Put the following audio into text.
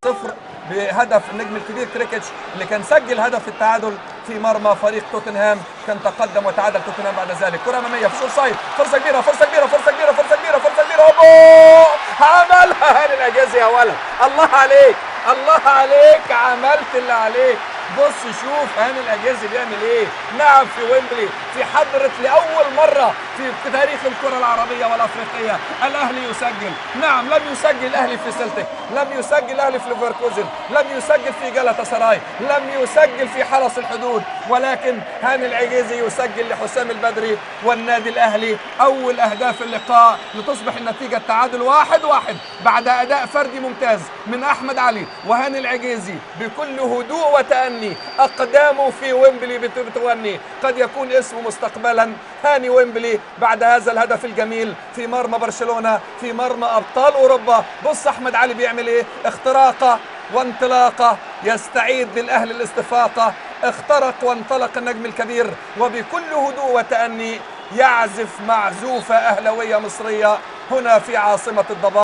0 بهدف النجم الكبير كريكيتش اللي كان سجل هدف التعادل في مرمى فريق توتنهام، كان تقدم وتعادل توتنهام بعد ذلك. كرة أمامية في short side، فرصة كبيرة فرصة كبيرة فرصة كبيرة فرصة كبيرة فرصة كبيرة، أوبو! عملها هاني العجيزي يا ولد، الله عليك الله عليك، عملت اللي عليك. بص شوف هاني العجيزي بيعمل ايه. نعم في ويمبلي، في حضرة لأول مرة في تاريخ الكرة العربية والأفريقية الأهلي يسجل. نعم لم يسجل الأهلي في سلتيك، لم يسجل الأهلي في ليفركوزن، لم يسجل في جالاتا سراي، لم يسجل في حرس الحدود، ولكن هاني العجيزي يسجل لحسام البدري والنادي الأهلي أول أهداف اللقاء، لتصبح النتيجة التعادل 1-1 بعد أداء فردي ممتاز من أحمد علي وهاني العجيزي بكل هدوء وتأني. أقدامه في ويمبلي بتغني، قد يكون اسمه مستقبلا هاني ويمبلي بعد هذا الهدف الجميل في مرمى برشلونة، في مرمى أبطال أوروبا. بص أحمد علي بيعمل إيه، اختراقه وانطلاقه، يستعيد للأهل الاستفاقة، اخترق وانطلق النجم الكبير وبكل هدوء وتأني يعزف معزوفة أهلوية مصرية هنا في عاصمة الضباب.